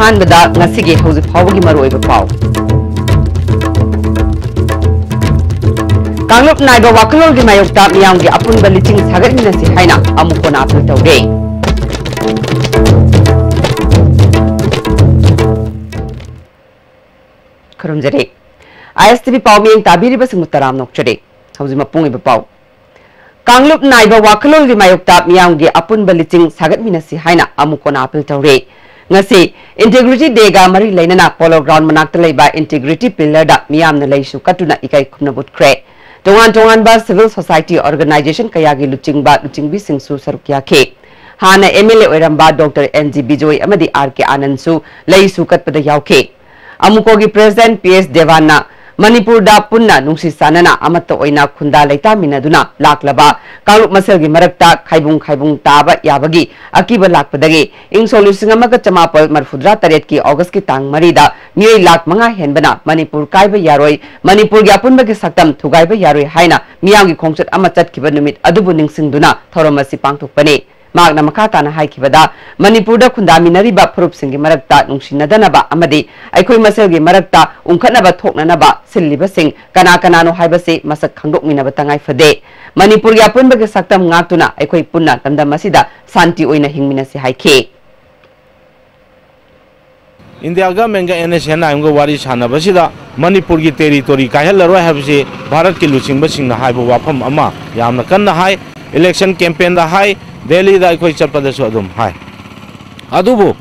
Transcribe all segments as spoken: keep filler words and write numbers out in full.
ꯑꯍꯥꯟꯕꯗ ꯉꯁꯤꯒꯤ ꯍꯧꯖꯤꯛ ꯐꯥꯎꯕꯒꯤ ꯃꯔꯨꯑꯣꯏꯕ ꯄꯥꯎ꯫ ꯀꯥꯡꯂꯨꯞ ꯅꯥꯏꯕ ꯋꯥꯈꯜꯂꯣꯟꯒꯤ ꯃꯥꯌꯣꯛꯇ ꯃꯤꯌꯥꯝꯒꯤ ꯑꯄꯨꯟꯕ ꯂꯤꯆꯤꯡ ꯁꯥꯒꯠꯃꯤꯟꯅꯁꯤ ꯍꯥꯏꯅ ꯑꯃꯨꯛ ꯍꯟꯅ ꯑꯥꯄꯤꯜ ꯇꯧꯔꯦ꯫ ꯈꯨꯔꯨꯝꯖꯔꯤ꯫ ISTV ꯄꯥꯎꯃꯤꯌꯦꯡ ꯇꯥꯕꯤꯔꯤꯕꯁꯤꯡꯕꯨ ꯇꯔꯥꯝꯅ ꯑꯣꯛꯆꯔꯤ꯫ ꯍꯧꯖꯤꯛ ꯃꯄꯨꯡ ꯑꯣꯏꯕ ꯄꯥꯎ꯫ ꯀꯥꯡꯂꯨꯞ ꯅꯥꯏꯕ ꯋꯥꯈꯜꯂꯣꯟꯒꯤ ꯃꯥꯌꯣꯛꯇ ꯃꯤꯌꯥꯝꯒꯤ ꯑꯄꯨꯟꯕ ꯂꯤꯆꯤꯡ ꯁꯥꯒꯠꯃꯤꯟꯅꯁꯤ ꯍꯥꯏꯅ ꯑꯃꯨꯛ ꯍꯟꯅ ꯑꯥꯄꯤꯜ ꯇꯧꯔꯦ꯫ ꯉꯁꯤ Integrity Day ꯒ ꯃꯔꯤ ꯂꯩꯅꯅ Polo Ground ꯃꯅꯥꯛꯇ ꯂꯩꯕ Integrity Pillar ꯗ ꯃꯤꯌꯥꯝꯅ ꯂꯩꯁꯨ ꯀꯠꯇꯨꯅ ꯏꯀꯥꯏ ꯈꯨꯝꯅꯕ ꯎꯠꯈ꯭ꯔꯦ꯫ ꯇꯣꯉꯥꯟ ꯇꯣꯉꯥꯟꯕ civil society organization ꯀꯌꯥꯒꯤ ꯂꯨꯆꯤꯡꯕ ꯂꯨꯆꯤꯡꯕꯤꯁꯤꯡꯁꯨ ꯁꯔꯨꯛ ꯌꯥꯈꯤ꯫ ꯍꯥꯟꯅ MLA ꯑꯣꯏꯔꯝꯕ Doctor N G ꯕꯤꯖꯣꯏ ꯑꯃꯗꯤ R K ꯑꯥꯅꯟꯗꯁꯨ ꯂꯩꯁꯨ ꯀꯠꯄꯗ ꯌꯥꯎꯈꯤ꯫ ꯑꯃꯨꯀꯣꯒꯤ President P S ꯗꯦꯋꯥꯟꯅ ꯃꯅꯤꯄꯨꯔꯗ ꯄꯨꯟꯅ ꯅꯨꯡꯁꯤ ꯆꯥꯟꯅꯅ ꯑꯃꯠꯇ ꯑꯣꯏꯅ ꯈꯨꯟꯗꯥ ꯂꯩꯇꯥꯃꯤꯟꯅꯗꯨꯅ ꯂꯥꯛꯂꯕ ꯀꯥꯡꯂꯨꯞ ꯃꯁꯦꯜꯒꯤ ꯃꯔꯛꯇ ꯈꯥꯏꯕꯨꯡ ꯈꯥꯏꯕꯨꯡ ꯇꯥꯕ ꯌꯥꯕꯒꯤ ꯑꯀꯤꯕ ꯂꯥꯛꯄꯗꯒꯤ ꯏꯪ ꯁꯣꯛ ꯂꯤꯁꯤꯡ ꯑꯃꯒ ꯆꯃꯥꯄꯜ ꯃꯔꯤꯐꯨꯇꯔꯥ ꯇꯔꯦꯠꯀꯤ August ꯀꯤ ꯇꯥꯡ ꯃꯔꯤꯗ ꯃꯤꯑꯣꯏ ꯂꯥꯈ ꯃꯉꯥ ꯍꯦꯟꯕꯅ ꯃꯅꯤꯄꯨꯔ ꯀꯥꯏꯕ ꯌꯥꯔꯣꯏ, ꯃꯅꯤꯄꯨꯔꯒꯤ ꯑꯄꯨꯟꯕꯒꯤ ꯁꯛꯇꯝ ꯊꯨꯒꯥꯏꯕ ꯌꯥꯔꯣꯏ ꯍꯥꯏꯅ ꯃꯤꯌꯥꯝꯒꯤ ꯈꯣꯡꯆꯠ ꯑꯃ ꯆꯠꯈꯤꯕ ꯅꯨꯃꯤꯠ ꯑꯗꯨꯕꯨ ꯅꯤꯡꯁꯤꯡꯗꯨꯅ ꯊꯧꯔꯝ ꯑꯁꯤ ꯄꯥꯡꯊꯣꯛꯄꯅꯤ꯫ ꯃꯍꯥꯛꯅ ꯃꯈꯥ ꯇꯥꯅ ꯍꯥꯏꯈꯤꯕꯗ, ꯃꯅꯤꯄꯨꯔꯗ ꯈꯨꯟꯗꯥꯃꯤꯟꯅꯔꯤꯕ ꯐꯨꯔꯨꯞꯁꯤꯡꯒꯤ ꯃꯔꯛꯇ ꯅꯨꯡꯁꯤꯅꯗꯅꯕ ꯑꯃꯗꯤ ꯑꯩꯈꯣꯏ ꯃꯁꯦꯜꯒꯤ ꯃꯔꯛꯇ ꯎꯪꯈꯠꯅꯕ ꯊꯣꯛꯅꯅꯕ ꯁꯤꯜꯂꯤꯕꯁꯤꯡ ꯀꯅꯥ ꯀꯅꯥꯅꯣ ꯍꯥꯏꯕꯁꯤ ꯃꯁꯛ ꯈꯪꯗꯣꯛꯃꯤꯟꯅꯕ ꯇꯉꯥꯏ ꯐꯗꯦ꯫ ꯃꯅꯤꯄꯨꯔꯒꯤ ꯑꯄꯨꯟꯕꯒꯤ ꯁꯛꯇꯝ ꯉꯥꯛꯇꯨꯅ ꯑꯩꯈꯣꯏ ꯄꯨꯟꯅ ꯂꯝꯗꯝ ꯑꯁꯤꯗ ꯁꯥꯟꯇꯤ ꯑꯣꯏꯅ ꯍꯤꯡꯃꯤꯟꯅꯁꯤ ꯍꯥꯏꯈꯤ꯫ India Government ꯒ NSCN IM ꯒ ꯋꯥꯔꯤ ꯁꯥꯟꯅꯕꯁꯤꯗ ꯃꯅꯤꯄꯨꯔꯒꯤ territory ꯀꯥꯏꯍꯜꯂꯔꯣꯏ ꯍꯥꯏꯕꯁꯤ ꯚꯥꯔꯠꯀꯤ ꯂꯨꯆꯤꯡꯕꯁꯤꯡꯅ ꯍꯥꯏꯕ ꯋꯥꯐꯝ ꯑꯃ ꯌꯥꯝꯅ ꯀꯟꯅ ꯍꯥꯏ꯫ Election campaign ꯗ ꯍꯥꯏ, ꯗꯦꯜꯂꯤꯗ ꯑꯩꯈꯣꯏ ꯆꯠꯄꯗꯁꯨ ꯑꯗꯨꯝ ꯍꯥꯏ꯫ ꯑꯗꯨꯕꯨ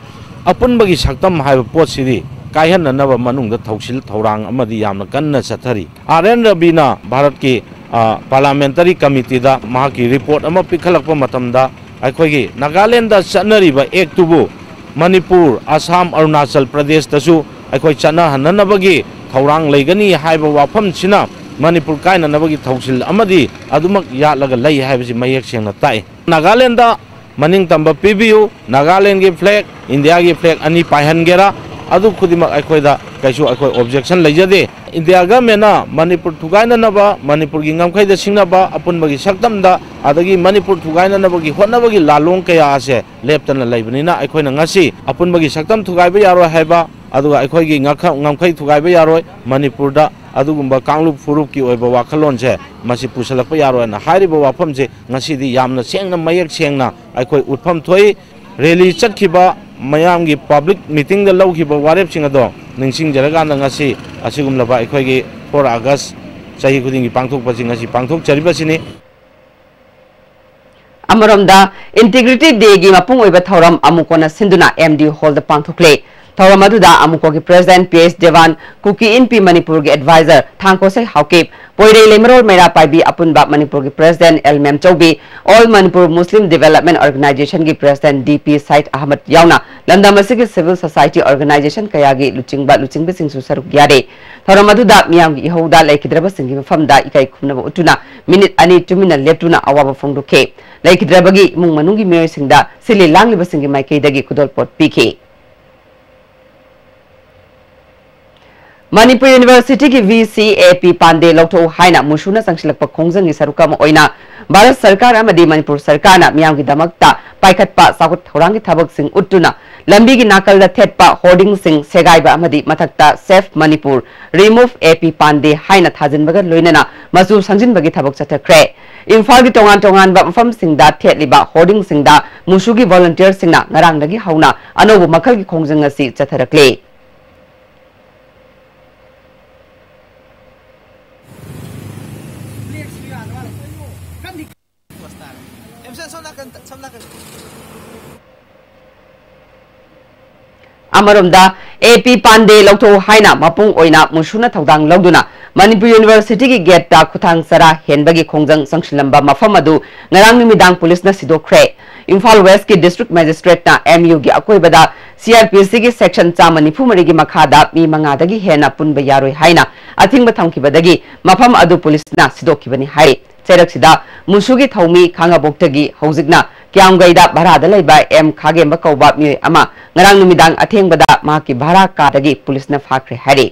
ꯑꯄꯨꯟꯕꯒꯤ ꯁꯛꯇꯝ ꯍꯥꯏꯕ ꯄꯣꯠꯁꯤꯗꯤ ꯀꯥꯏꯍꯟꯅꯅꯕ ꯃꯅꯨꯡꯗ ꯊꯧꯁꯤꯜ ꯊꯧꯔꯥꯡ ꯑꯃꯗꯤ ꯌꯥꯝꯅ ꯀꯟꯅ ꯆꯠꯊꯔꯤ꯫ R N ꯔꯕꯤꯅ ꯚꯥꯔꯠꯀꯤ, ꯑ, Parliamentary Committee ꯗ ꯃꯍꯥꯛꯀꯤ report ꯑꯃ ꯄꯤꯈꯠꯂꯛꯄ ꯃꯇꯝꯗ, ꯑꯩꯈꯣꯏꯒꯤ ꯅꯥꯒꯥꯂꯦꯟꯗ ꯆꯠꯅꯔꯤꯕ act ꯇꯨꯕꯨ ꯃꯅꯤꯄꯨꯔ, ꯑꯁꯥꯝ, ꯑꯔꯨꯅꯥꯆꯜ ꯄ꯭ꯔꯗꯦꯁꯇꯁꯨ ꯑꯩꯈꯣꯏ ꯆꯠꯅꯍꯟꯅꯅꯕꯒꯤ ꯊꯧꯔꯥꯡ ꯂꯩꯒꯅꯤ ꯍꯥꯏꯕ ꯋꯥꯐꯝꯁꯤꯅ ꯃꯅꯤꯄꯨꯔ ꯀꯥꯏꯅꯅꯕꯒꯤ ꯊꯧꯁꯤꯜ ꯑꯃꯗꯤ ꯑꯗꯨꯃꯛ ꯌꯥꯠꯂꯒ ꯂꯩ ꯍꯥꯏꯕꯁꯤ ꯃꯌꯦꯛ ꯁꯦꯡꯅ ꯇꯥꯛꯏ꯫ ꯅꯥꯒꯥꯂꯦꯟꯗ ꯃꯅꯤꯡ ꯇꯝꯕ ꯄꯤꯕꯤꯌꯨ꯫ ꯅꯥꯒꯥꯂꯦꯟꯒꯤ flag, ꯏꯟꯗꯤꯌꯥꯒꯤ flag ꯑꯅꯤ ꯄꯥꯏꯍꯟꯒꯦꯔꯥ, ꯑꯗꯨ ꯈꯨꯗꯤꯡꯃꯛ ꯑꯩꯈꯣꯏꯗ ꯀꯩꯁꯨ ꯑꯩꯈꯣꯏ objection ꯂꯩꯖꯗꯦ꯫ ꯏꯟꯗꯤꯌꯥ ꯒꯚꯔꯟꯃꯦꯟꯅ ꯃꯅꯤꯄꯨꯔ ꯊꯨꯒꯥꯏꯅꯅꯕ, ꯃꯅꯤꯄꯨꯔꯒꯤ ꯉꯝꯈꯩꯗ ꯁꯤꯡꯅꯕ, ꯑꯄꯨꯟꯕꯒꯤ ꯁꯛꯇꯝꯗ, ꯑꯗꯒꯤ ꯃꯅꯤꯄꯨꯔ ꯊꯨꯒꯥꯏꯅꯅꯕꯒꯤ ꯍꯣꯠꯅꯕꯒꯤ ꯂꯥꯂꯣꯡ ꯀꯌꯥ ꯑꯁꯦ ꯂꯦꯞꯇꯅ ꯂꯩꯕꯅꯤꯅ, ꯑꯩꯈꯣꯏꯅ ꯉꯁꯤ ꯑꯄꯨꯟꯕꯒꯤ ꯁꯛꯇꯝ ꯊꯨꯒꯥꯏꯕ ꯌꯥꯔꯣꯏ ꯍꯥꯏꯕ, ꯑꯗꯨꯒ ꯑꯩꯈꯣꯏꯒꯤ ꯉꯥꯈ-, ꯉꯝꯈꯩ ꯊꯨꯒꯥꯏꯕ ꯌꯥꯔꯣꯏ, ꯃꯅꯤꯄꯨꯔꯗ ꯑꯗꯨꯒꯨꯝꯕ ꯀꯥꯡꯂꯨꯞ ꯐꯨꯔꯨꯞꯀꯤ ꯑꯣꯏꯕ ꯋꯥꯈꯜꯂꯣꯟꯁꯦ ꯃꯁꯤ ꯄꯨꯁꯜꯂꯛꯄ ꯌꯥꯔꯣꯏꯅ ꯍꯥꯏꯔꯤꯕ ꯋꯥꯐꯝꯁꯦ ꯉꯁꯤꯗꯤ ꯌꯥꯝꯅ ꯁꯦꯡꯅ, ꯃꯌꯦꯛ ꯁꯦꯡꯅ ꯑꯩꯈꯣꯏ ꯎꯠꯐꯝ ꯊꯣꯛꯏ꯫ ꯔꯦꯂꯤ ꯆꯠꯈꯤꯕ, ꯃꯌꯥꯝꯒꯤ ꯄꯕ꯭ꯂꯤꯛ ꯃꯤꯇꯤꯡꯗ ꯂꯧꯈꯤꯕ ꯋꯥꯔꯦꯞꯁꯤꯡ ꯑꯗꯣ ꯅꯤꯡꯁꯤꯡꯖꯔꯀꯥꯟꯗ ꯉꯁꯤ ꯑꯁꯤꯒꯨꯝꯂꯕ ꯑꯩꯈꯣꯏꯒꯤ four August ꯆꯍꯤ ꯈꯨꯗꯤꯡꯒꯤ ꯄꯥꯡꯊꯣꯛꯄꯁꯤ ꯉꯁꯤ ꯄꯥꯡꯊꯣꯛꯆꯔꯤꯕꯁꯤꯅꯤ꯫ ꯑꯃꯔꯣꯝꯗ, Integrity Dayꯒꯤ ꯃꯄꯨꯡ ꯑꯣꯏꯕ ꯊꯧꯔꯝ ꯑꯃꯨꯀꯣꯅ ꯁꯤꯟꯗꯨꯅ M D Hallꯗ ꯄꯥꯡꯊꯣꯛꯂꯦ꯫ ꯊꯧꯔꯝ ꯑꯗꯨꯗ ꯑꯃꯨꯀꯣꯒꯤ President P H Devan, ꯀꯨꯀꯤ ꯏꯟꯄꯤ ꯃꯅꯤꯄꯨꯔꯒꯤ Advisor ꯊꯥꯡꯀꯣꯁꯩ ꯍꯥꯎꯀꯤꯞ, ꯄꯣꯏꯔꯩ ꯂꯩꯃꯔꯣꯜ ꯃꯩꯔꯥ ꯄꯥꯏꯕꯤ ꯑꯄꯨꯟꯕ ꯃꯅꯤꯄꯨꯔꯒꯤ President L ꯃꯦꯝꯆꯧꯕꯤ, All Manipur Muslim Development Organizationꯒꯤ President D P ꯁꯥꯏꯗ ꯑꯍꯃꯗ ꯌꯥꯎꯅ ꯂꯝꯗꯝ ꯑꯁꯤꯒꯤ civil society organization ꯀꯌꯥꯒꯤ ꯂꯨꯆꯤꯡꯕ ꯂꯨꯆꯤꯡꯕꯤꯁꯤꯡꯁꯨ ꯁꯔꯨꯛ ꯌꯥꯔꯤ꯫ ꯊꯧꯔꯝ ꯑꯗꯨꯗ ꯃꯤꯌꯥꯝꯒꯤ ꯏꯍꯧꯗ ꯂꯩꯈꯤꯗ꯭ꯔꯕꯁꯤꯡꯒꯤ ꯃꯐꯝꯗ ꯏꯀꯥꯏ ꯈꯨꯝꯅꯕ ꯎꯠꯇꯨꯅ ꯃꯤꯅꯤꯠ ꯑꯅꯤ ꯇꯨꯃꯤꯟꯅ ꯂꯦꯞꯇꯨꯅ ꯑꯋꯥꯕ ꯐꯣꯡꯗꯣꯛꯈꯤ꯫ ꯂꯩꯈꯤꯗ꯭ꯔꯕꯒꯤ ꯏꯃꯨꯡ ꯃꯅꯨꯡꯒꯤ ꯃꯤꯑꯣꯏꯁꯤꯡꯗ ꯁꯤꯜꯂꯤ ꯂꯥꯡꯂꯤꯕꯁꯤꯡꯒꯤ ꯃꯥꯏꯀꯩꯗꯒꯤ ꯈꯨꯗꯣꯜꯄꯣꯠ ꯄꯤꯈꯤ꯫ Manipur Universityꯒꯤ V C A P ꯄꯥꯟꯗꯦ ꯂꯧꯊꯣꯛꯎ ꯍꯥꯏꯅ ꯃꯨꯁꯨꯅ ꯆꯪꯁꯤꯜꯂꯛꯄ ꯈꯣꯡꯖꯪꯒꯤ ꯁꯔꯨꯛ ꯑꯃ ꯑꯣꯏꯅ ꯚꯥꯔꯠ ꯁꯔꯀꯥꯔ ꯑꯃꯗꯤ ꯃꯅꯤꯄꯨꯔ ꯁꯔꯀꯥꯔꯅ ꯃꯤꯌꯥꯝꯒꯤꯗꯃꯛꯇ ꯄꯥꯏꯈꯠꯄ ꯆꯥꯎꯈꯠ ꯊꯧꯔꯥꯡꯒꯤ ꯊꯕꯛꯁꯤꯡ ꯎꯠꯇꯨꯅ ꯂꯝꯕꯤꯒꯤ ꯅꯥꯀꯜꯗ ꯊꯦꯠꯄ hoardingꯁꯤꯡ ꯁꯦꯒꯥꯏꯕ ꯑꯃꯗꯤ ꯃꯊꯛꯇ Save Manipur, Remove A P ꯄꯥꯟꯗꯦ ꯍꯥꯏꯅ ꯊꯥꯖꯤꯟꯕꯒ ꯂꯣꯏꯅꯅ ꯃꯆꯨ ꯁꯪꯖꯤꯟꯕꯒꯤ ꯊꯕꯛ ꯆꯠꯊꯈ꯭ꯔꯦ꯫ ꯏꯝꯐꯥꯜꯒꯤ ꯇꯣꯉꯥꯟ ꯇꯣꯉꯥꯟꯕ ꯃꯐꯝꯁꯤꯡꯗ ꯊꯦꯠꯂꯤꯕ hoardingꯁꯤꯡꯗ ꯃꯨꯁꯨꯒꯤ volunteerꯁꯤꯡꯅ ꯉꯔꯥꯡꯗꯒꯤ ꯍꯧꯅ ꯑꯅꯧꯕ ꯃꯈꯜꯒꯤ ꯈꯣꯡꯖꯪ ꯑꯁꯤ ꯆꯠꯊꯔꯛꯂꯤ꯫ ꯑꯃꯔꯣꯝꯗ, A P ꯄꯥꯟꯗꯦ ꯂꯧꯊꯣꯛꯎ ꯍꯥꯏꯅ ꯃꯄꯨꯡ ꯑꯣꯏꯅ ꯃꯨꯁꯨꯅ ꯊꯧꯗꯥꯡ ꯂꯧꯗꯨꯅ ꯃꯅꯤꯄꯨꯔ Universityꯒꯤ gateꯇ ꯈꯨꯊꯥꯡ ꯆꯔꯥ ꯍꯦꯟꯕꯒꯤ ꯈꯣꯡꯖꯪ ꯆꯪꯁꯤꯜꯂꯝꯕ ꯃꯐꯝ ꯑꯗꯨ ꯉꯔꯥꯡ ꯅꯨꯃꯤꯗꯥꯡ ꯄꯨꯂꯤꯁꯅ ꯁꯤꯗꯣꯛꯈ꯭ꯔꯦ꯫ ꯏꯝꯐꯥꯜ Westꯀꯤ District Magistrateꯅ M Uꯒꯤ ꯑꯀꯣꯏꯕꯗ C R P Cꯒꯤ section ꯆꯥꯝꯃ ꯅꯤꯐꯨ ꯃꯔꯤꯒꯤ ꯃꯈꯥꯗ ꯃꯤ ꯃꯉꯥꯗꯒꯤ ꯍꯦꯟꯅ ꯄꯨꯟꯕ ꯌꯥꯔꯣꯏ ꯍꯥꯏꯅ ꯑꯊꯤꯡꯕ ꯊꯝꯈꯤꯕꯗꯒꯤ ꯃꯐꯝ ꯑꯗꯨ ꯄꯨꯂꯤꯁꯅ ꯁꯤꯗꯣꯛꯈꯤꯕꯅꯤ ꯍꯥꯏꯔꯤ꯫ ꯆꯩꯔꯛꯁꯤꯗ ꯃꯨꯁꯨꯒꯤ ꯊꯧꯃꯤ ꯈꯥꯉꯕꯣꯛꯇꯒꯤ ꯍꯧꯖꯤꯛꯅ ꯀ꯭ꯌꯥꯝꯒꯩꯗ ꯚꯔꯥꯗ ꯂꯩꯕ ꯑꯦꯝ ꯈꯥꯒꯦꯝꯕ ꯀꯧꯕ ꯃꯤꯑꯣꯏ ꯑꯃ ꯉꯔꯥꯡ ꯅꯨꯃꯤꯗꯥꯡ ꯑꯊꯦꯡꯕꯗ ꯃꯍꯥꯛꯀꯤ ꯚꯔꯥ ꯀꯥꯗꯒꯤ ꯄꯨꯂꯤꯁꯅ ꯐꯥꯈ꯭ꯔꯦ ꯍꯥꯏꯔꯤ꯫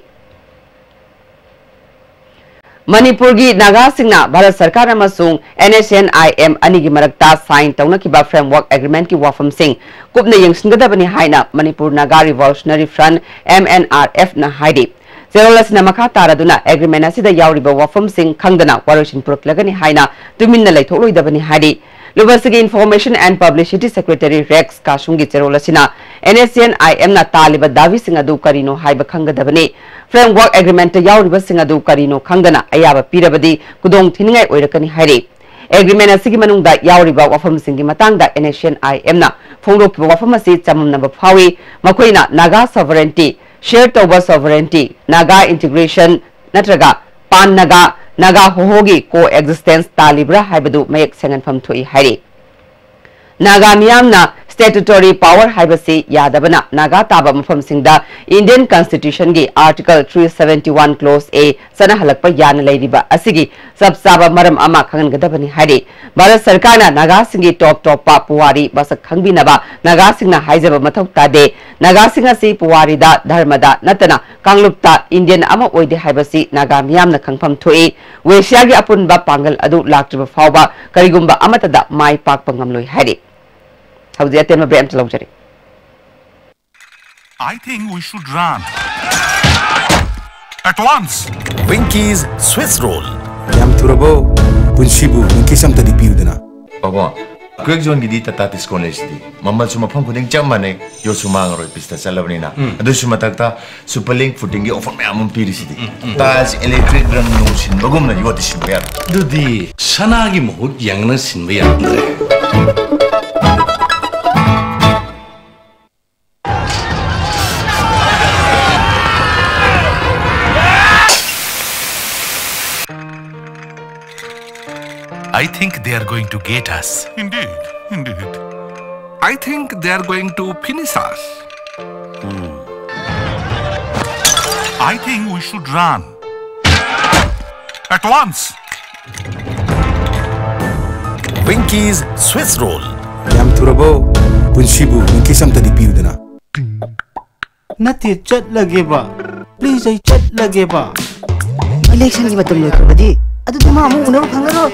ꯃꯅꯤꯄꯨꯔꯒꯤ ꯅꯥꯒꯥꯁꯤꯡꯅ ꯚꯥꯔꯠ ꯁꯔꯀꯥꯔ ꯑꯃꯁꯨꯡ NSCN-IM ꯑꯅꯤꯒꯤ ꯃꯔꯛꯇ sign ꯇꯧꯅꯈꯤꯕ framework agreement-ꯀꯤ ꯋꯥꯐꯝꯁꯤꯡ ꯀꯨꯞꯅ ꯌꯦꯡꯁꯤꯟꯒꯗꯕꯅꯤ ꯍꯥꯏꯅ ꯃꯅꯤꯄꯨꯔ ꯅꯥꯒꯥ Revolutionary Front, MNRF-ꯅ ꯍꯥꯏꯔꯤ꯫ ꯆꯦꯔꯣꯜ ꯑꯁꯤꯅ ꯃꯈꯥ ꯇꯥꯔꯗꯨꯅ agreement ꯑꯁꯤꯗ ꯌꯥꯎꯔꯤꯕ ꯋꯥꯐꯝꯁꯤꯡ ꯈꯪꯗꯅ ꯋꯥꯔꯣꯏꯁꯤꯟ ꯄꯨꯔꯛꯂꯒꯅꯤ ꯍꯥꯏꯅ ꯇꯨꯃꯤꯟꯅ ꯂꯩꯊꯣꯛꯂꯣꯏꯗꯕꯅꯤ ꯍꯥꯏꯔꯤ꯫ ꯂꯨꯕꯁꯤꯒꯤ Information and Publicity Secretary Rex ꯀꯥꯁꯨꯡꯒꯤ ꯆꯦꯔꯣꯜ ꯑꯁꯤꯅ NSCN-IM-ꯅ ꯇꯥꯜꯂꯤꯕ ꯗꯥꯕꯤꯁꯤꯡ ꯑꯗꯨ ꯀꯔꯤꯅꯣ ꯍꯥꯏꯕ ꯈꯪꯒꯗꯕꯅꯤ꯫ Framework agreement-ꯇ ꯌꯥꯎꯔꯤꯕꯁꯤꯡ ꯑꯗꯨ ꯀꯔꯤꯅꯣ ꯈꯪꯗꯅ ꯑꯌꯥꯕ ꯄꯤꯔꯕꯗꯤ ꯈꯨꯗꯣꯡ ꯊꯤꯅꯤꯡꯉꯥꯏ ꯑꯣꯏꯔꯛꯀꯅꯤ ꯍꯥꯏꯔꯤ꯫ Agreement ꯑꯁꯤꯒꯤ ꯃꯅꯨꯡꯗ ꯌꯥꯎꯔꯤꯕ ꯋꯥꯐꯝꯁꯤꯡꯒꯤ ꯃꯇꯥꯡꯗ NSCN-IM-ꯅ ꯐꯣꯡꯗꯣꯛꯈꯤꯕ ꯋꯥꯐꯝ ꯑꯁꯤ ꯆꯃꯝꯅꯕ ꯐꯥꯎꯏ꯫ ꯃꯈꯣꯏꯅ ꯅꯥꯒꯥ sovereignty, share ꯇꯧꯕ sovereignty, ꯅꯥꯒꯥ integration ꯅꯠꯇ꯭ꯔꯒ pan Naga, ꯅꯥꯒꯥ ꯍꯣꯍꯣꯒꯤ co-existence ꯇꯥꯜꯂꯤꯕ꯭ꯔꯥ ꯍꯥꯏꯕꯗꯨ ꯃꯌꯦꯛ ꯁꯦꯡꯍꯟꯐꯝ ꯊꯣꯛꯏ ꯍꯥꯏꯔꯤ꯫ ꯅꯥꯒꯥ ꯃꯤꯌꯥꯝꯅ statutory power ꯍꯥꯏꯕꯁꯤ ꯌꯥꯗꯕꯅ ꯅꯥꯒꯥ ꯇꯥꯕ ꯃꯐꯝꯁꯤꯡꯗ Indian Constitution-ꯒꯤ Article three seventy-one Clause A ꯆꯠꯅꯍꯜꯂꯛꯄ ꯌꯥꯅ ꯂꯩꯔꯤꯕ ꯑꯁꯤꯒꯤ ꯆꯞ ꯆꯥꯕ ꯃꯔꯝ ꯑꯃ ꯈꯪꯍꯟꯒꯗꯕꯅꯤ ꯍꯥꯏꯔꯤ꯫ ꯚꯥꯔꯠ ꯁꯔꯀꯥꯔꯅ ꯅꯥꯒꯥꯁꯤꯡꯒꯤ ꯇꯣꯞ ꯇꯣꯞꯄ ꯄꯨꯋꯥꯔꯤ ꯃꯁꯛ ꯈꯪꯕꯤꯅꯕ ꯅꯥꯒꯥꯁꯤꯡꯅ ꯍꯥꯏꯖꯕ ꯃꯊꯧ ꯇꯥꯗꯦ꯫ ꯅꯥꯒꯥꯁꯤꯡ ꯑꯁꯤ ꯄꯨꯋꯥꯔꯤꯗ, ꯙꯔꯃꯗ ꯅꯠꯇꯅ ꯀꯥꯡꯂꯨꯞꯇ Indian ꯑꯃ ꯑꯣꯏꯗꯦ ꯍꯥꯏꯕꯁꯤ ꯅꯥꯒꯥ ꯃꯤꯌꯥꯝꯅ ꯈꯪꯐꯝ ꯊꯣꯛꯏ꯫ ꯋꯦꯁꯤꯌꯥꯒꯤ ꯑꯄꯨꯟꯕ ꯄꯥꯡꯒꯜ ꯑꯗꯨ ꯂꯥꯛꯇ꯭ꯔꯤꯕ ꯐꯥꯎꯕ ꯀꯔꯤꯒꯨꯝꯕ ꯑꯃꯠꯇꯗ ꯃꯥꯏ ꯄꯥꯛꯄ ꯉꯝꯂꯣꯏ ꯍꯥꯏꯔꯤ꯫ ꯍꯧꯖꯤꯛ ꯑꯇꯦꯟꯕ break ꯑꯃꯇ ꯂꯧꯖꯔꯤ꯫ I think we should run. At once. Winkies Swiss Roll. ꯌꯥꯝ ꯊꯨꯔꯕꯣ? ꯄꯨꯟꯁꯤꯕꯨ Winkies ꯑꯝꯇꯗꯤ ꯄꯤꯌꯨꯗꯅ꯫ ꯄꯥꯕꯨꯡ, Quakezoneꯒꯤꯗꯤ Tata Tiscon ꯂꯩꯁꯤꯗꯤ꯫ ꯃꯃꯜꯁꯨ ꯃꯐꯝ ꯈꯨꯗꯤꯡ ꯆꯞ ꯃꯥꯟꯅꯩ, ꯌꯣꯠꯁꯨ ꯃꯥꯡꯉꯔꯣꯏ, ꯄꯤꯁꯇ ꯆꯠꯂꯕꯅꯤꯅ꯫ ꯎꯝ꯫ ꯑꯗꯨꯁꯨ ꯃꯊꯛꯇ Superlink Footing-ꯒꯤ offer ꯃꯌꯥꯝ ꯑꯃ ꯄꯤꯔꯤꯁꯤꯗꯤ꯫ ꯎꯝ, ꯎꯝ, ꯎꯝ꯫ Tiles electric ꯔꯪ ꯅꯨꯡ ꯁꯤꯟꯕꯒꯨꯝꯅ ꯌꯣꯠꯇꯤ ꯁꯤꯟꯕ ꯌꯥꯔꯣꯏ꯫ ꯑꯗꯨꯗꯤ ꯁꯅꯥꯒꯤ ꯃꯍꯨꯠ ꯌꯦꯡꯅ ꯁꯤꯟꯕ ꯌꯥꯔꯝꯗ꯭ꯔꯦ꯫ I think they are going to get us. Indeed, indeed. I think they are going to finish us. I think we should run. At once. Winkies Swiss Roll. ꯌꯥꯝ ꯊꯨꯔꯕꯣ? ꯄꯨꯟꯁꯤꯕꯨ Winkies ꯑꯝꯇꯗꯤ ꯄꯤꯌꯨꯗꯅ꯫ ꯅꯠꯇꯦ, ꯆꯠꯂꯒꯦꯕ꯫ Please, ꯑꯩ ꯆꯠꯂꯒꯦꯕ꯫ Election ꯒꯤ ꯃꯇꯝ ꯂꯣꯏꯈ꯭ꯔꯕꯗꯤ ꯑꯗꯨꯗꯤ ꯃꯥ ꯑꯃꯨꯛ ꯎꯅꯕ ꯐꯪꯂꯔꯣꯏ꯫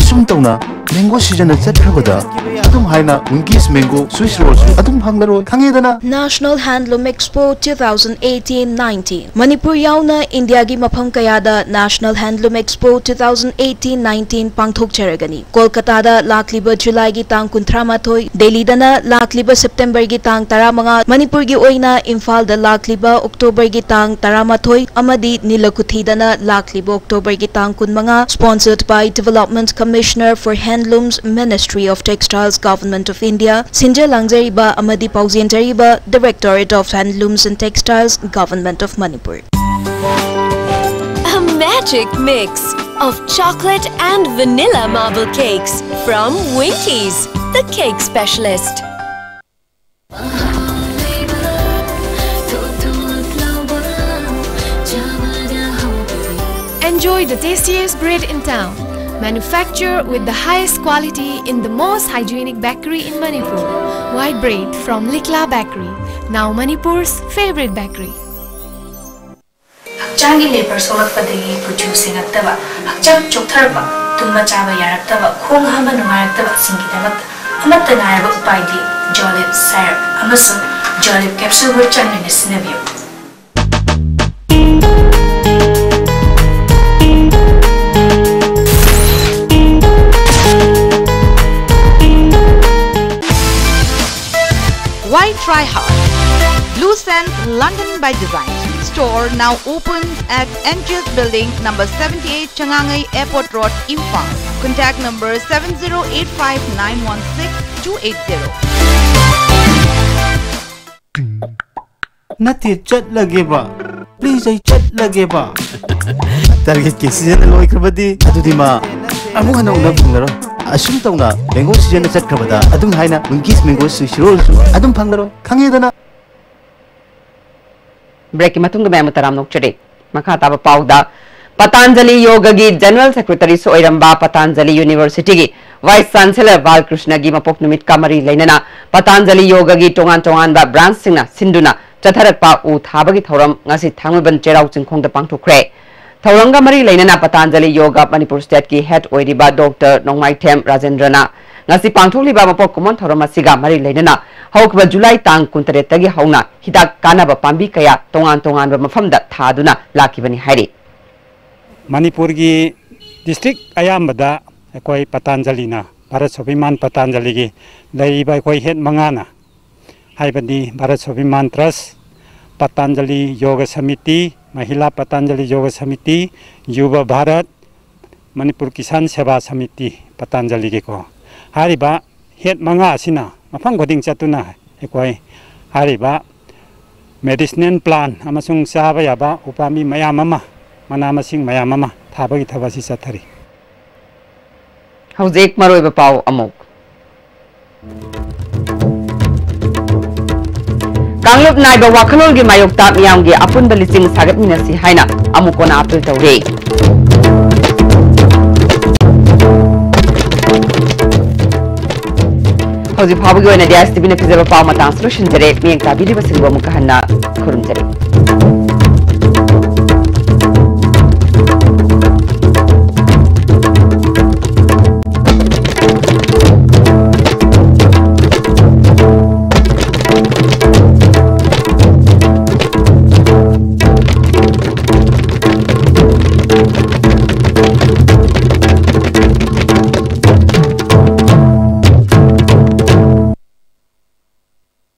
ꯑꯁꯨꯝ ꯇꯧꯅ mango season ꯅ ꯆꯠꯈ꯭ꯔꯕꯗ ꯑꯗꯨꯝ ꯍꯥꯏꯅ Winkies Mango Swiss Roll ꯁꯨ ꯑꯗꯨꯝ ꯐꯪꯂꯔꯣꯏ꯫ ꯈꯪꯉꯦꯗꯅ? National Handloom Expo two thousand eighteen nineteen꯫ Manipur ꯌꯥꯎꯅ ꯏꯟꯗꯤꯌꯥꯒꯤ ꯃꯐꯝ ꯀꯌꯥꯗ National Handloom Expo two thousand eighteen nineteen ꯄꯥꯡꯊꯣꯛꯆꯔꯒꯅꯤ꯫ ꯀꯣꯜꯀꯇꯥꯗ ꯂꯥꯛꯂꯤꯕ ꯖꯨꯂꯥꯏꯒꯤ ꯇꯥꯡ ꯀꯨꯟꯊ꯭ꯔꯥ ꯃꯥꯊꯣꯏ, ꯗꯦꯜꯂꯤꯗꯅ ꯂꯥꯛꯂꯤꯕ ꯁꯦꯞꯇꯦꯝꯕꯔꯒꯤ ꯇꯥꯡ ꯇꯔꯥꯃꯉꯥ, ꯃꯅꯤꯄꯨꯔꯒꯤ ꯑꯣꯏꯅ ꯏꯝꯐꯥꯜꯗ ꯂꯥꯛꯂꯤꯕ ꯑꯣꯛꯇꯣꯕꯔꯒꯤ ꯇꯥꯡ ꯇꯔꯥꯃꯥꯊꯣꯏ ꯑꯃꯗꯤ ꯅꯤꯂꯀꯨꯊꯤꯗꯅ ꯂꯥꯛꯂꯤꯕ ꯑꯣꯛꯇꯣꯕꯔꯒꯤ ꯇꯥꯡ ꯀꯨꯟꯃꯉꯥ꯫ Sponsored by Development Commissioner for Handlooms, Ministry of Textiles, Government of India꯫ ꯁꯤꯟꯖ ꯂꯥꯡꯖꯔꯤꯕ ꯑꯃꯗꯤ ꯄꯥꯎꯖꯦꯟꯖꯔꯤꯕ Directorate of Handlooms and Textiles, Government of Manipur꯫ A magic mix of chocolate and vanilla marble cakes from Winkies, the cake specialist. Enjoy the tastiest bread in town. Manufacture with the highest quality in the most hygienic bakery in Manipur. White bread from Likla Bakery, now Manipur's favorite bakery. ꯍꯛꯆꯥꯡꯒꯤ labour ꯁꯣꯛꯂꯛꯄꯗꯒꯤ ꯀꯨꯆꯨ ꯁꯦꯡꯉꯛꯇꯕ, ꯍꯛꯆꯥꯡ ꯆꯣꯛꯊꯔꯛꯄ, ꯇꯨꯝꯕ ꯆꯥꯕ ꯌꯥꯔꯛꯇꯕ, ꯈꯣꯡ ꯍꯥꯝꯕ ꯅꯨꯡꯉꯥꯏꯔꯛꯇꯕꯁꯤꯡꯒꯤꯗꯃꯛꯇ ꯑꯃꯠꯇ ꯉꯥꯏꯔꯕ ꯎꯄꯥꯏꯗꯤ Jolib syrup ꯑꯃꯁꯨꯡ Jolib capsule ꯕꯨ ꯆꯥꯡ ꯅꯥꯏꯅ ꯁꯤꯖꯤꯟꯅꯕꯤꯌꯨ꯫ Why try hard? Blue Sense London by Design. Store now opens at N G S Building, number seventy-eight, Changangai Airport Road, Imphal. Contact number seven zero eight five nine one six two eight zero. ꯅꯠꯇꯦ, ꯆꯠꯂꯒꯦꯕ꯫ Please, ꯑꯩ ꯆꯠꯂꯒꯦꯕ꯫ Target ꯀꯤ season ꯂꯣꯏꯈ꯭ꯔꯕꯗꯤ ꯑꯗꯨꯗꯤ ꯃꯥ ꯑꯃꯨꯛ ꯍꯟꯅ ꯎꯅꯕ ꯐꯪꯂꯔꯣꯏ꯫ ꯑꯁꯨꯝ ꯇꯧꯅ mango season ꯆꯠꯈ꯭ꯔꯕꯗ ꯑꯗꯨꯝ ꯍꯥꯏꯅ Winkies Mango Swiss Roll ꯁꯨ ꯑꯗꯨꯝ ꯐꯪꯂꯔꯣꯏ꯫ ꯈꯪꯉꯦꯗꯅ? Break ꯀꯤ ꯃꯇꯨꯡꯗ ꯃꯌꯥꯝꯕꯨ ꯇꯔꯥꯝꯅ ꯑꯣꯛꯆꯔꯤ꯫ ꯃꯈꯥ ꯇꯥꯕ ꯄꯥꯎꯗ ꯄꯇꯥꯟꯖꯂꯤ ꯌꯣꯒꯒꯤ ꯖꯦꯅꯔꯦꯜ ꯁꯦꯀ꯭ꯔꯦꯇꯔꯤꯁꯨ ꯑꯣꯏꯔꯝꯕ ꯄꯇꯥꯟꯖꯂꯤ ꯌꯨꯅꯤꯚꯔꯁꯤꯇꯤꯒꯤ ꯚꯥꯏꯁ ꯆꯥꯟꯁꯦꯂꯔ ꯕꯥꯜꯀ꯭ꯔꯤꯁꯅꯒꯤ ꯃꯄꯣꯛ ꯅꯨꯃꯤꯠꯀ ꯃꯔꯤ ꯂꯩꯅꯅ ꯄꯇꯥꯟꯖꯂꯤ ꯌꯣꯒꯒꯤ ꯇꯣꯉꯥꯟ ꯇꯣꯉꯥꯟꯕ ꯕ꯭ꯔꯥꯟꯁꯁꯤꯡꯅ ꯁꯤꯟꯗꯨꯅ ꯆꯠꯊꯔꯛꯄ ꯎ ꯊꯥꯕꯒꯤ ꯊꯧꯔꯝ ꯉꯁꯤ ꯊꯥꯡꯃꯩꯕꯟ ꯆꯩꯔꯥꯎ ꯆꯤꯡꯈꯣꯡꯗ ꯄꯥꯡꯊꯣꯛꯈ꯭ꯔꯦ꯫ ꯊꯧꯔꯝꯒ ꯃꯔꯤ ꯂꯩꯅꯅ ꯄꯇꯥꯟꯖꯂꯤ ꯌꯣꯒ ꯃꯅꯤꯄꯨꯔ ꯁ꯭ꯇꯦꯠꯀꯤ ꯍꯦꯗ ꯑꯣꯏꯔꯤꯕ ꯗꯣꯛꯇꯔ ꯅꯣꯡꯃꯥꯏꯊꯦꯝ ꯔꯥꯖꯦꯟꯗ꯭ꯔꯅ ꯉꯁꯤ ꯄꯥꯡꯊꯣꯛꯂꯤꯕ ꯃꯄꯣꯛ ꯀꯨꯝꯑꯣꯟ ꯊꯧꯔꯝ ꯑꯁꯤꯒ ꯃꯔꯤ ꯂꯩꯅꯅ ꯍꯧꯈꯤꯕ ꯖꯨꯂꯥꯏ ꯇꯥꯡ ꯀꯨꯟꯇꯔꯦꯠꯇꯒꯤ ꯍꯧꯅ ꯍꯤꯗꯥꯛ ꯀꯥꯟꯅꯕ ꯄꯥꯝꯕꯤ ꯀꯌꯥ ꯇꯣꯉꯥꯟ ꯇꯣꯉꯥꯟꯕ ꯃꯐꯝꯗ ꯊꯥꯗꯨꯅ ꯂꯥꯛꯈꯤꯕꯅꯤ ꯍꯥꯏꯔꯤ꯫ ꯃꯅꯤꯄꯨꯔꯒꯤ ꯗꯤꯁꯇ꯭ꯔꯤꯛ ꯑꯌꯥꯝꯕꯗ ꯑꯩꯈꯣꯏ ꯄꯇꯥꯟꯖꯂꯤꯅ, ꯚꯥꯔꯠ ꯁ꯭ꯋꯥꯚꯤꯃꯥꯟ ꯄꯇꯥꯟꯖꯂꯤꯒꯤ ꯂꯩꯔꯤꯕ ꯑꯩꯈꯣꯏ ꯍꯦꯗ ꯃꯉꯥꯅ, ꯍꯥꯏꯕꯗꯤ ꯚꯥꯔꯠ ꯁ꯭ꯋꯥꯚꯤꯃꯥꯟ ꯇ꯭ꯔꯁ, ꯄꯇꯥꯟꯖꯂꯤ ꯌꯣꯒ ꯁꯃꯤꯇꯤ, ꯃꯍꯤꯂꯥ ꯄꯇꯥꯟꯖꯂꯤ ꯌꯣꯒ ꯁꯃꯤꯇꯤ, ꯌꯨꯕ ꯚꯥꯔꯠ, ꯃꯅꯤꯄꯨꯔ ꯀꯤꯁꯥꯟ ꯁꯦꯕꯥ ꯁꯃꯤꯇꯤ, ꯄꯇꯥꯟꯖꯂꯤꯒꯤꯀꯣ, ꯍꯥꯏꯔꯤꯕ ꯍꯦꯗ ꯃꯉꯥ ꯑꯁꯤꯅ ꯃꯐꯝ ꯈꯨꯗꯤꯡ ꯆꯠꯇꯨꯅ ꯑꯩꯈꯣꯏ ꯍꯥꯏꯔꯤꯕ ꯃꯦꯗꯤꯁꯤꯅꯦꯜ ꯄ꯭ꯂꯥꯟ ꯑꯃꯁꯨꯡ ꯆꯥꯕ ꯌꯥꯕ ꯎꯄꯥꯝꯕꯤ ꯃꯌꯥꯝ ꯑꯃ, ꯃꯅꯥ ꯃꯁꯤꯡ ꯃꯌꯥꯝ ꯑꯃ ꯊꯥꯕꯒꯤ ꯊꯕꯛ ꯑꯁꯤ ꯆꯠꯊꯔꯤ꯫ ꯍꯧꯖꯤꯛ ꯃꯔꯨꯑꯣꯏꯕ ꯄꯥꯎ ꯑꯃꯨꯛ꯫ ꯀꯥꯡꯂꯨꯞ ꯅꯥꯏꯕ ꯋꯥꯈꯜꯂꯣꯟꯒꯤ ꯃꯥꯌꯣꯛꯇ ꯃꯤꯌꯥꯝꯒꯤ ꯑꯄꯨꯟꯕ ꯂꯤꯆꯤꯡ ꯁꯥꯒꯠꯃꯤꯟꯅꯁꯤ ꯍꯥꯏꯅ ꯑꯃꯨꯛ ꯀꯣꯟꯅ ꯑꯥꯄꯤꯜ ꯇꯧꯔꯦ꯫ ꯍꯧꯖꯤꯛ ꯐꯥꯎꯕꯒꯤ ꯑꯣꯏꯅꯗꯤ ꯑꯥꯏ ꯑꯦꯁ ꯇꯤ ꯚꯤꯅ ꯄꯤꯖꯕ ꯄꯥꯎ ꯃꯇꯥꯡꯁꯤ ꯂꯣꯏꯁꯤꯟꯖꯔꯦ꯫ ꯃꯤꯠꯌꯦꯡ ꯇꯥꯕꯤꯔꯤꯕꯁꯤꯡꯕꯨ ꯑꯃꯨꯛꯀ ꯍꯟꯅ ꯈꯨꯔꯨꯝꯖꯔꯤ꯫